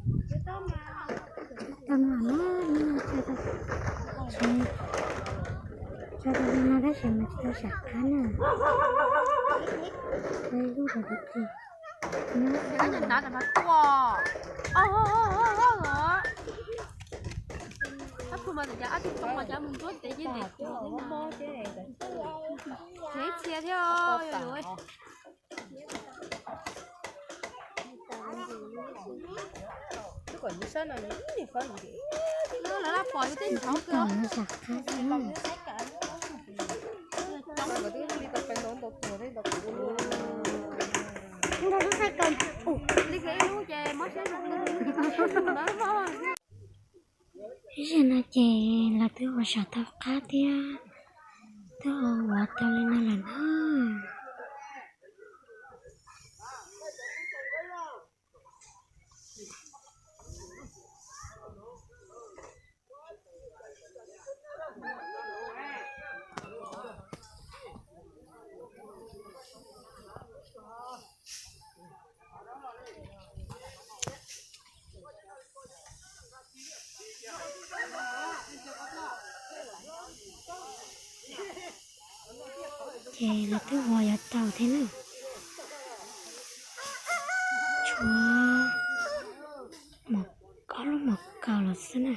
Tau no na, tso rau li no tab sis mas tsis tau sam qab na. Lub rau tus ci. Txhia thiab. Lawv pom yus tej ntxhov kawg. Ib zaug no ces lawv twb ua sam tau qab thiab, twb ua tau li no lawm na. Ces lawv twb ua yuav tau thiab na. Tshuav ob lub mom kaus los xwb na.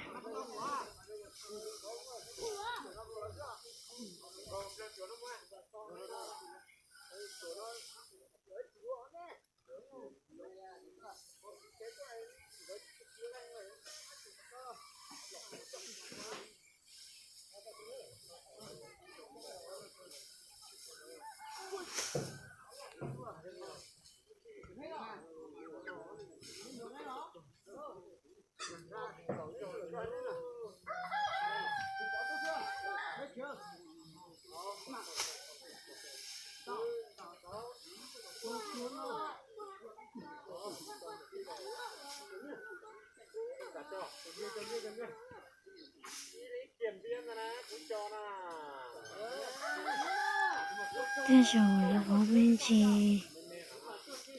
Tej zaum lawv vov me ntsis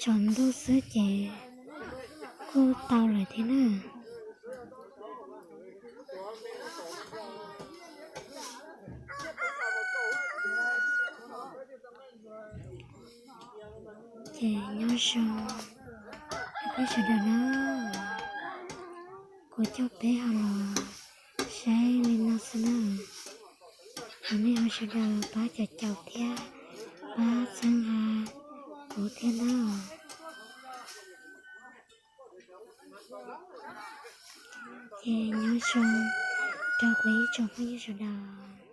tsaus ntuj xwb ces kuj tau lawm thiab na. Ces nyob zoo peb sawv daws na, kuv coj peb ho los saib li no xwb na. Thov nej ho sawv daws pab caum caum thiab pab txhawb nqa kuv thiab na. Ces nyob zoo rau kuv ib tsoom phooj ywg sawv daws.